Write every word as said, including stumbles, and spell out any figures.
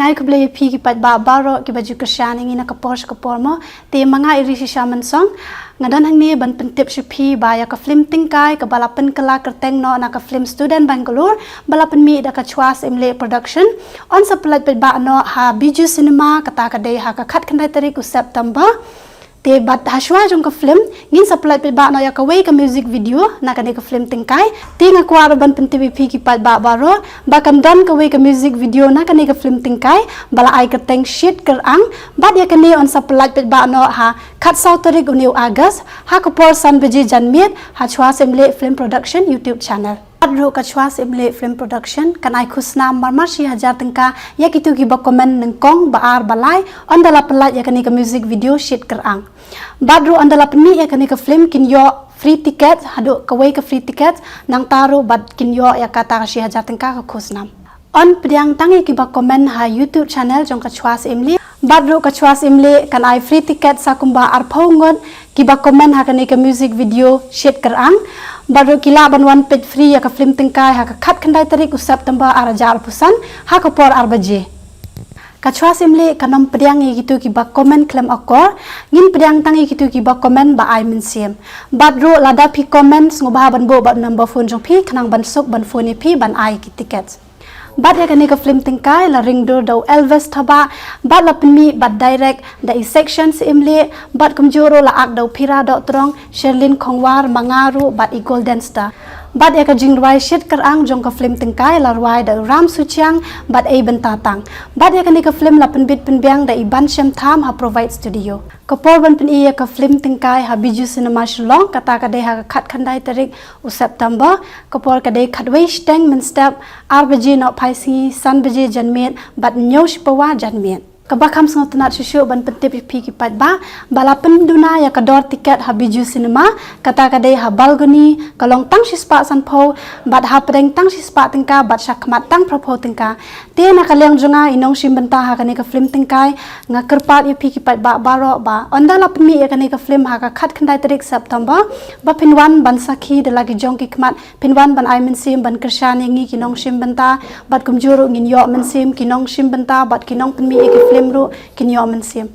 Ai khublei ïa phi ki paidbah baroh kiba ju kyrshan ïa ngi na ka por sha ka por mo. Te ma nga i Rishi Shamon Song, nga don hangne ban pyntip sha phi ba ïa ka film Tyngkai kaba la pynkylla kyrteng noh na ka film Student Bangalore ba la pynmih da ka Chwas Imleh Production, yn sa pyllait paidbah noh ha Bijou Cinema kata ka dei ha ka khatkhyndai tarik u September. Te bad ha shuwa jong ka film ngin sa pyllait paidbah noh ïa kawei ka music video na kane ka film Tyngkai. Te nga kwah ruh ban pyntip ïa phi ki paidbah baroh ba kan don kawei ka music video na kane ka film Tyngkai ba la ai kyrteng Shit Kyrang, bad ïa kane yn sa pyllait paidbah noh ha khatsaw tarik une u August ha ka por san baje janmiet ha Chwas Imleh Film Production YouTube channel. Bad ruh ka Chwas Imleh Film Production kan ai khusnam marmar shi hajar tyngka ïa kito kiba comment nyngkong, ba ar, ba lai, ynda la pyllait ïa kane ka music video Shit Kyrang. Bad ruh ynda la pynmih ïa kane ka film kin ïoh free ticket, haduh kawei ka free ticket, nangta ruh bad kin ïoh ïa kata ka shi hajar tyngka ka khusnam. Yn pdiang tang ïa kiba comment ha YouTube channel jong ka Chwas Imleh. Bad ruh ka Chwas Imleh kan ai free ticket sa kumba arphew ngut kiba comment ha kane ka music video Shit Kyrang. Bad ruh ki lah ban wan peit free ïa ka film Tyngkai ha ka khatkhyndai tarik u September ar hajar arphew san ha ka por ar baje. Ka Chwas Imleh kan ym pdiang ïa kito kiba comment khlem akor, ngin pdiang tang ïa kito kiba comment ba ai mynsiem. Bad ruh lada phi comment sngewbha ban buh bad number phone jong phi khnang ban suk ban phone ïa phi ban ai ki ticket. Bad ïa kane ka film Tyngkai la ring dur da u Elvis Thabah, bad la pynmih bad direct da i Section Syiemlieh, bad kumjuh ruh la act da u Phira Dohtdong, Sherlyn Khongwar, ma nga ruh bad i Golden Star. Bad ïa ka jingrwai Shit Kyrang jong ka film Tyngkai la rwai da u Ram Suchiang bad Ei Bynta Tang. Bad ïa kane ka film la pynbit pynbiang da i Ban Shem Tham ha Provide Studio. Ka por ban pyni ïa ka film Tyngkai ha Bijou Cinema Shillong kata ka dei ha ka khatkhyndai tarik u September. Ka por ka dei khatwei shiteng mynstep, ar baje nohphai sngi, san baje janmiet bad hynñiew shi pawa janmiet. Kaba kham sngewtynnat shuh shuh ban pyntip ïa phi ki paidbah ba la pynduna ïa ka dor ticket ha Bijou Cinema, kata ka dei ha balcony ka long tang shispah sanphew, bad hapdeng tang shispah tyngka, bad shakhmat tang phraphew tyngka. Te na ka liang jong nga i nongshim bynta ha kane ka film Tyngkai, nga kyrpad ïa phi ki paidbah baroh ba ynda la pynmih ïa kane ka film ha ka khatkhyndai tarik September, ba phin wan ban sakhi da la ki jong ki khmat, phin wan ban ai mynsiem ban kyrshan ïa ngi ki nongshim bynta, bad kumjuh ruh ngin ïoh mynsiem, ki nongshim bynta bad ki nongpynmih ïa ki film ruh kin ïoh mynsiem.